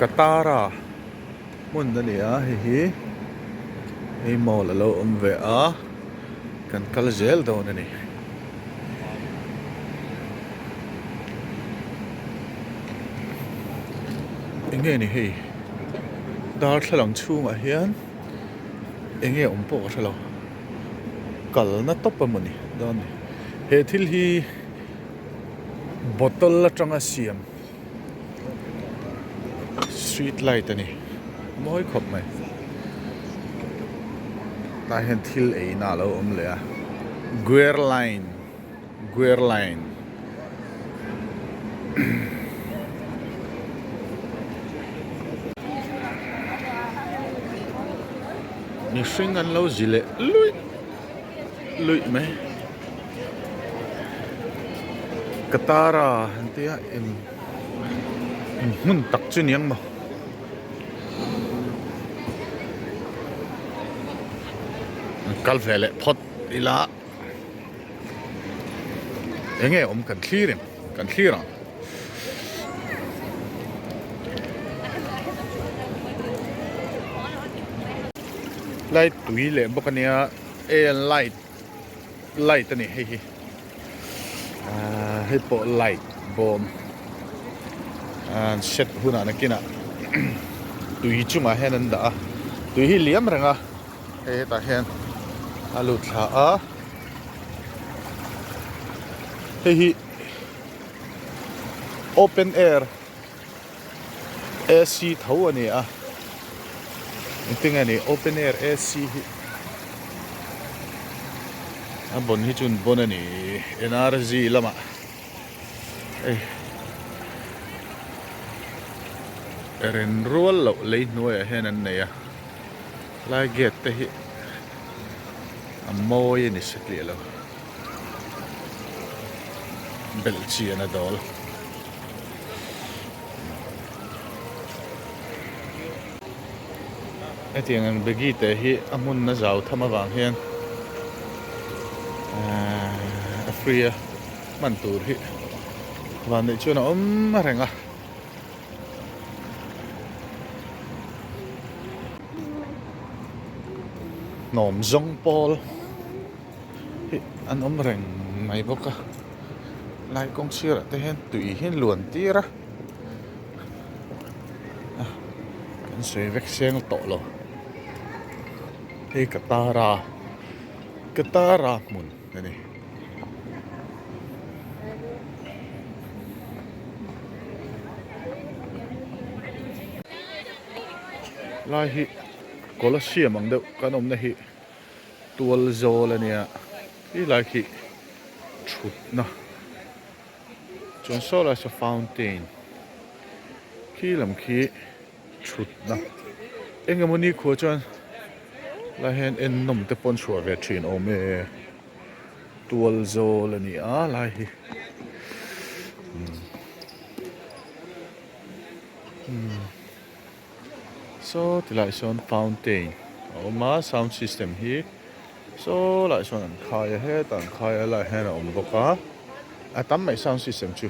Katara hmun a ni a hei hi hei mall a lo awm ve a kan kal zel dawn a ni. Enge ni hei darthlalang chhungah hian enge awm pawh ka hre lo kalna tawp a mawni dawn ni he thil hi bottle atanga siam street light a ni mawi khawp mai tah hian thil eina a lo awm leh a guerline guerline mihring an lo zi leh luih luih mai. Katara an tia eng eng hmun tak chu niang maw an kal ve leh phawt ila eng nge awm kan thlir em kan thlir ang. Light tui leh bawk ania air light. Light a ni hei hi ahh hei pawh light bawm an set hunah nakinah tui chungah hian an dah a tui hi liam reng a hei hetah hian a lut thla a hei hi open air AC tho a ni a engtin nge ni open air AC hi a bon hi chu an bon a ni NRG lamah hei ren rual loh lei hnuaiah hian an nei a lai gate te hi a mawi a ni satliah lo belh chian a dawl. Hetiang ang baggy te hi a hmun a zau tham avang hian a free a hman tur hi vanneih chuan a awm reng a. Hnawm zawng pawl hi an awm reng mai bawk a lai kawng sirah te hian tui hi an luan tir a kan sawi vek seng tawh lo hei katara katara hmun a ni. Lai hi Colosseum ang deuh kan awmna hi. Tual zawl a nia ti lai khi thutna chuan saw lai saw fountain khi lam khi thutna eng emaw ni khua chuan lai hian en nawm te pawh an chhuah ve thin awm e tual zawl a ni a lai hi umm. Saw tilai sawn fountain a awm a sound system hi saw lai sawn an khai a hetah an khai a lai hian a awm bawk a a tam mai sound system chu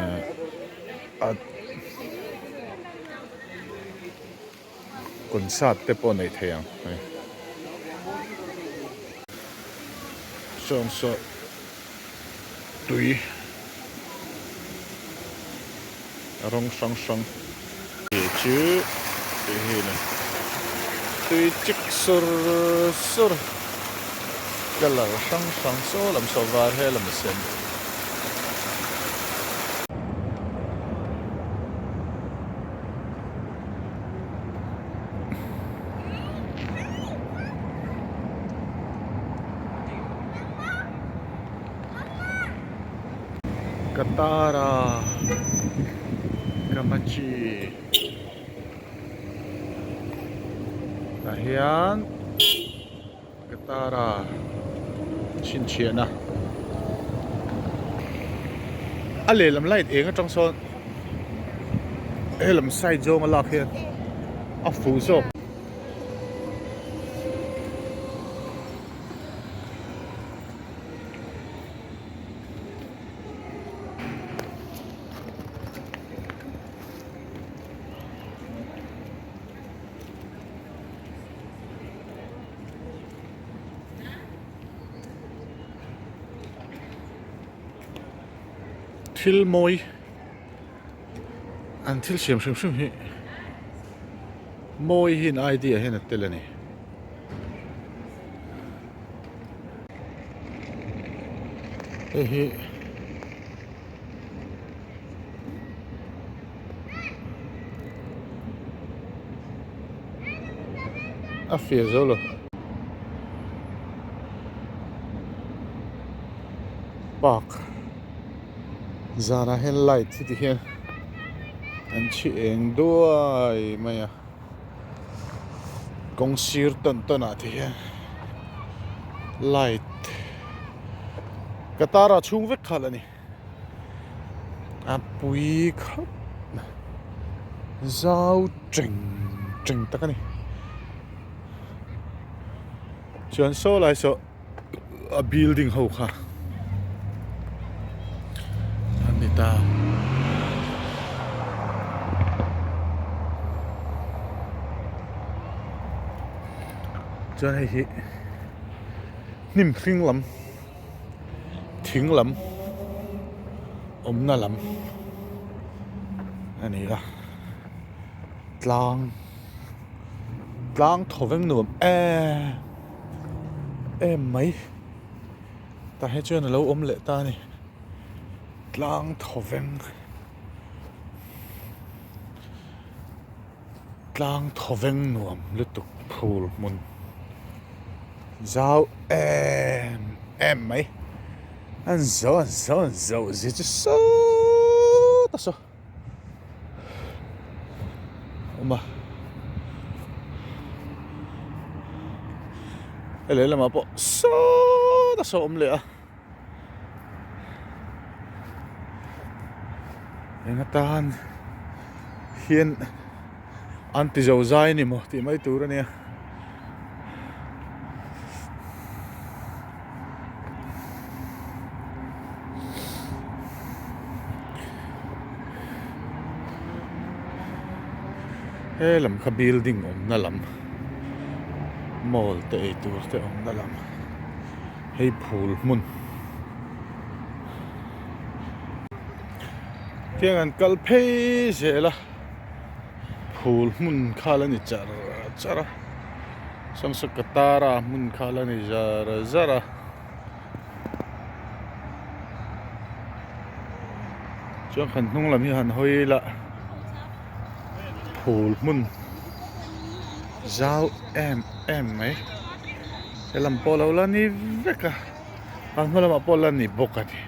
eh a concert te pawh neih theih ang hei sawn saw tui. Rawng hrang hrang tih chu tih hi a ni. Tui chik sur sur colour hrang hrang saw lam saw var he lam a sen. Katara Kamachi tah hian Katara chhinchhiahna a lehlam light eng atang sawn helam side zawnga lak hian a fuh zawk. Thil mawi an thil siam hrim hrim hi mawi hian idea hian a tel a ni. Hei hi a fiah zo lo. Park zanah hian light hi ti hian an chhi eng duai mai a kawng sir tawn tawn ah te hian light katara chhung vek khalh a ni a pui khawp zau teng teng tak a ni chuan saw lai saw. a building ho kha an ni ta. Chuan hei hi hnim hring lam thing lam awmna lam a ni a tlang tlang thawveng nuam em. Em mai tah hi chuan alo awm leh ta a ni tlang thawveng tlang thawveng nuam lutuk phul hmun zau em em mai an zo an zo an zo zia chu sawt a saw. Awm a hei lehlamah pawh sawta saw awm leh a eng atan hian an ti zo zai a ni maw tih mai tur a nia. He lam kha building awmna lam mall te eitur te awmna lam hei phul hmun tiang an kal phei zel a phul hmun kha la ni char char a. Samsakatara hmun kha la ni zar zar a. Chuan kan hnung lam hi han hawi ila phul hmun zau em em mai helam pawh lo la ni vek a a hma lamah pawh la ni bawk a ni.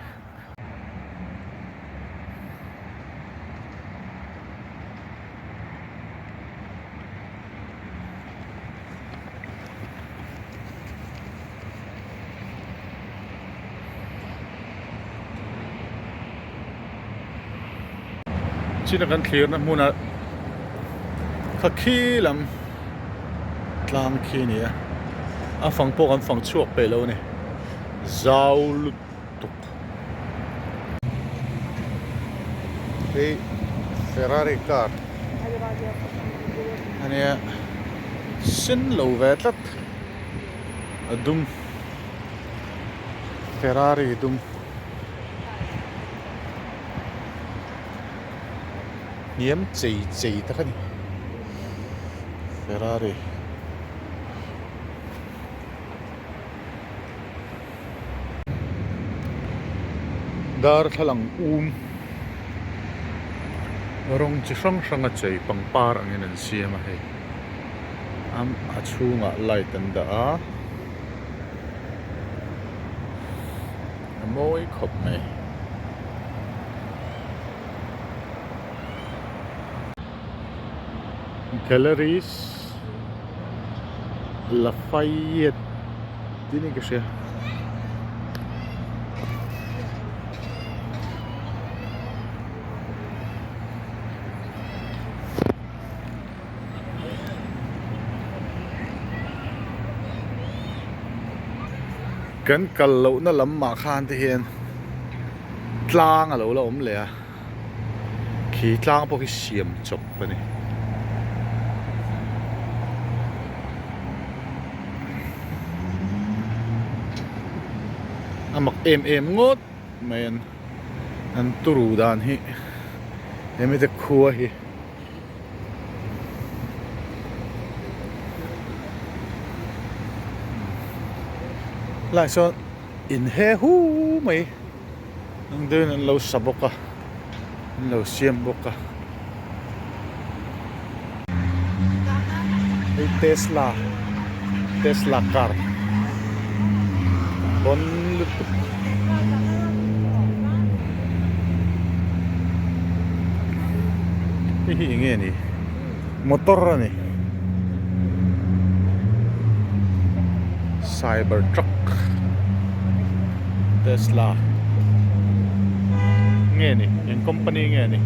China kan thlirna hmuna kha khi lam tlang khi a ni a a fang pawh kan fang chhuak peih lo a ni zau lutuk. Hei Ferrari car a nia sen lo ve tlat a dum Ferrari dum hniam chei chei tak a ni Ferrari. Darthlalang um rawng chi hrang hrang a chei pangpar angin an siam a hei a chhungah light an dah a a mawi khawp mai. Galleries Lafayette tih ni ka hria. Kan kal lohna lam mah khan te hian tlang a lo la awm leh a. Khi tlang pawh khi siam chawp a ni. A mak em em ngawt mai an. An turu dan hi hemi te khua hi. Lai sawn in he hu mai ang deuhin an lo sa bawk a an lo siam bawk a hei tesla tesla car bon lutuk. Hei hi enge ni motor a ni cyber truck tesla nge ni eng company nge ni.